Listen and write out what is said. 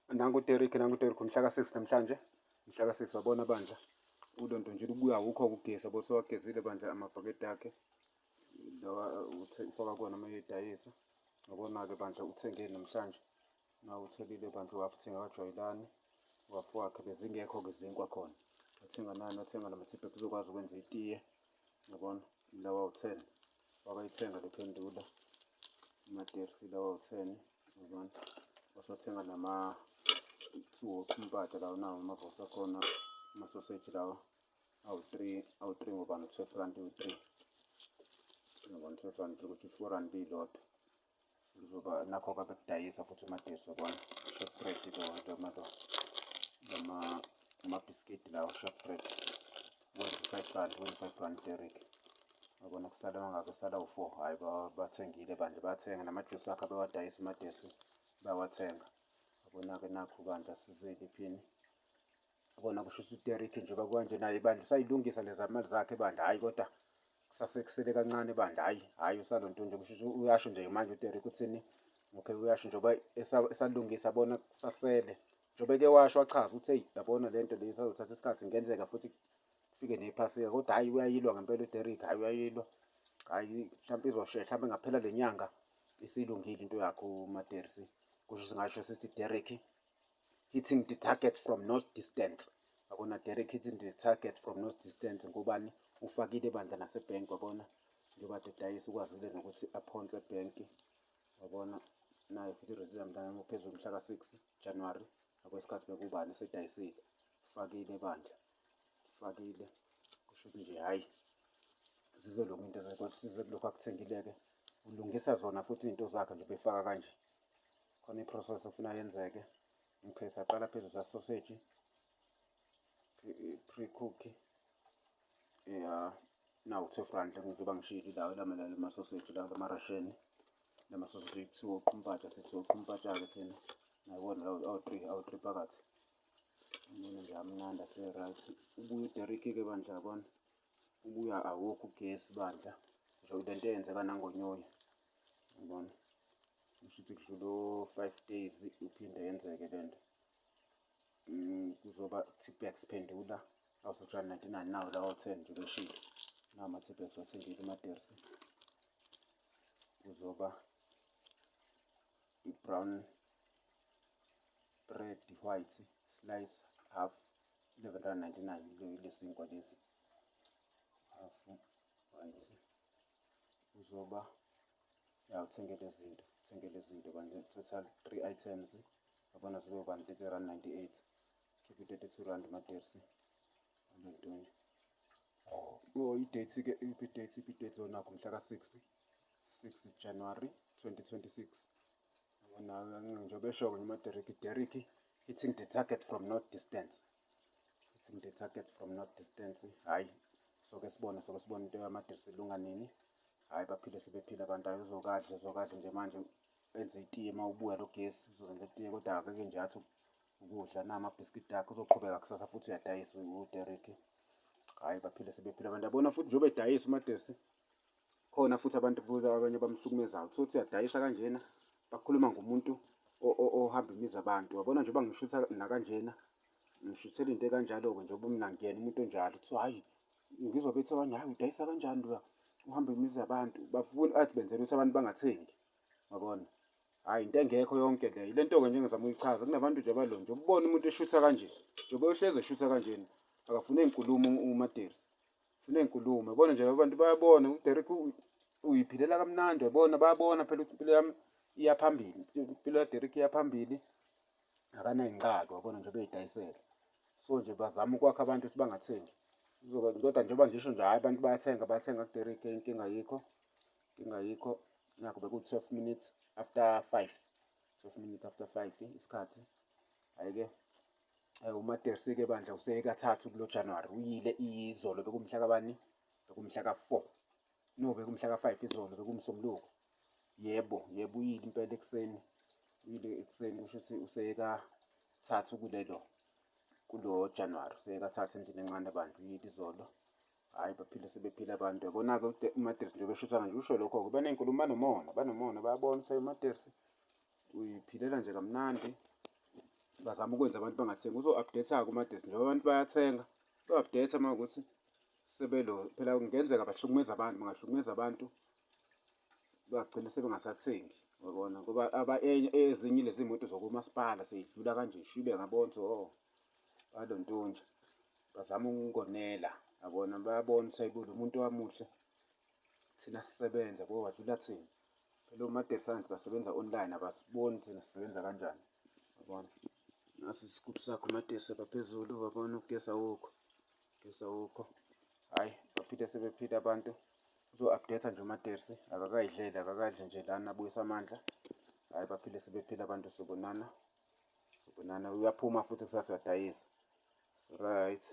Nangu uDerrick, nangu uDerrick mhla ka-6 namhlanje, mhla ka-6 wabona bandla ulonto nje ubuya awukho ukugeza yabo, sewagezile bandla amabhakede akhe lawa ufaka kuwona uma edayisa. Yabona-ke bandla uthenge namhlanje, nawe uthelile bandla uhafu uthenga kajwayelani, uhafu wakhe bezingekho-ke izinkwa khona. Wathenga nani, wathenga nama-teabag uzokwazi ukwenza itiye, yabona lawa awu-10 wakayithenga le phendula amatersi lawa awu-10, yabona wasewathenga nama two oqhumpatha lawo nawo amavosi akhona amasoseji lawa awu-3, awu-3 ngoba no-12 rand uwu-3, yabona 12 rand ukuthi u-4 rand lilodwa. Kuzoba nakho-ke abekudayisa futhi umadesi, yabona shortbread lo lama amabhisikidi lawa shortbread wenza u-5 rand, wenza u-5 rand Derrick. Yabona kusala mangaki? Kusala u-4. Hhayi bathengile bandla, bayathenga namajusi akhe abewadayisa umadesi bayawathenga. Yabona-ke nakhu bandla sizele iphini. Yabona kusho ukuthi uDerrick nje bakwanje naye bandla usayilungisa leza mali zakhe bandla, hhayi kodwa kusasekusele kancane bandla, hhayi hhayi usalonto nje kusho ukuthi uyasho nje manje uDerrick uthini. Okay, uyasho njengoba esalungisa bona kusasele njengoba eke washo wachaza ukuthi eyi yabona le nto le isazothatha isikhathi ngenzeka futhi kufike nephasika, kodwa hhayi uyayilwa ngempela uDerrick, hhayi uyayilwa, hhayi mhlawumpe izoshesha mhlawumpe ngaphela le nyanga isilungile into yakhe uMadersi. Kusho singasho sithi Derrick hitting the target from no distance. Yabona Derrick hitting the target from no distance ngobani ufakile bandla nasebhenki, wabona njengoba edayisa ukwazile nokuthi aphonse ebhenki, wabona naye futhi i-receipt mhlawumbe phezulu mhla ka-6 January akwesikhathi bekubani esedayisile, ufakile bandla, ufakile kusho ukuthi nje hhayi zizolunga into zakho, size kulokhu akuthengile-ke ulungisa zona futhi iy'nto zakhe nje befaka kanje khona i-process ofuna yenzeke. Okay, saqala phezulu sasoseji pre-cook ya nawu 12 rand njengoba ngishilo lawo lama soseji lawo lama-russian lama soseji kuthiwa uqumpatsha, sithi uqumpatsha-ke thina nayibona lawo awu-3, awu-3 phakathi. Ubona nje amnandi ase-right. Ubuye uDerrick-ke bandla, yabona ubuya awukho ugesi bandla nje lento eyenzeka nangonyoya, yabona kusho ukuthi kudlula o-5 days uphinde yenzeke lento. Kuzoba teabags phendula awu-6 rand 99 nawo lawo 10 nje beshilo nawo ama-teabags wathengile uMadersi. Kuzoba i-brown bread white slice half 11 rand 99 lesinkwa lesi half white. Kuzoba ya uthenge lezi zinto, uthenge lezi zinto bandla, total 3 items yabona zibe bani 30 rand 98, khipha i-32 rand Madersi lento nje. Oh, i-date ke iphi date, iphi date onakho mhla ka-6, 6 January 2026. Yabona njengoba esho-ke nje uMaderrick, Derrick hitting the target from not distance, hitting the target from not distance. Hhayi soke sibone, soke sibone into yaMadersi ilunga nini. Hhayi baphile sebephila abantu, hhayi uzokadla, uzokadla nje manje enze itiye uma ubuya lo gesi uzozenza itiye, kodwa akeke nje athi ukudla namabhiskidi akhe uzoqhubeka kusasa futhi uyadayisa uDerrick. Hhayi baphile sebephila abantu, yabona futhi njengoba edayisa uMadersi khona futhi abantu futhi abanye bamhlukumezayo, uthole ukuthi uyadayisa kanjena bakhuluma ngomuntu ohamba imizi abantu, yabona njengoba ngishutha nakanjena ngishuthela into ekanjalo-ke njengoba mina ngiyena umuntu onjalo, kuthiwa hhayi ngizwa bethi abanye hhayi udayisa kanjani loya uhamba imizi yabantu, bafuna athi benzela ukuthi abantu bangathengi, yabona. Hhayi into engekho yonke leyo, ile nto-ke nje engizama ukuyichaza, kunabantu nje abalo nje ubona umuntu eshutha kanje njengoba uhlezi eshutha kanjena akafune iy'nkulumo uMadersi, ufuna iy'nkulumo, yabona nje laba bantu bayabona uDerrick uyiphilela kamnandi, yabona bayabona phela ukuthi impilo yami iya phambili, impilo kaDerrick iya phambili akanayingxaki, wabona nje beyidayisela. So nje bazama ukwakha abantu ukuthi bangathengi, kodwa njengoba ngisho nje hhayi abantu bayathenga, bayathenga kuDerrick, inkinga ayikho, inkinga ayikho. Nakho beku-12 minutes after 5, 12 minutes after 5 isikhathi. Hhayi-ke uMadersi-ke bandla useye kathathu kulo January, uyile izolo bekumhla kabani, bekumhla ka-4, no bekumhla ka-5 izolo bekumsombuluko. Yebo, yebo uyile impela ekuseni, uyile ekuseni kusho ukuthi useye kathathu kulelo kulo January, useye kathathu endlini encane bandla uyile izolo. Hhayi baphile sebephila abantu, yabona-ke uMadersi njengoba eshutha kanje usho lokho-ke, baney'nkulumo banomona, banomona bayabona ukuthi uMadersi uyiphilela nje kamnandi. Bazama ukwenza abantu bangathengi. Uzo-update-ke uMadesi njengoba abantu bayathenga, uzo-update uma kuwukuthi sebelo phela kungenzeka bahlukumeze abantu, bangahlukumeza abantu bagcine sebengasathengi, uyabona, ngoba ezinye lezi moto zokumasipala sey'dlula kanje y'shwibe ngabona ukuthi oh balontunja bazama ukungonela, yabona, bayabona ukuthi hhayi bo lo muntu wamuhle thina sisebenza ngoba wadlula thina. Phela oMadeli basebenza online abasiboni thina sisebenza kanjani, yabona. Nasi isigubhu sakho uMadeli phezulu, wabona ugesi awukho, ugesi awukho. Hhayi baphinde sebephila abantu. Uzo-update nje uMatersi akakayidleli akakadli nje lana abuyisa amandla. Hhayi baphile sebephila abantu sobonana, sobonana. Uyaphuma futhi kusasa uyadayisa. So right.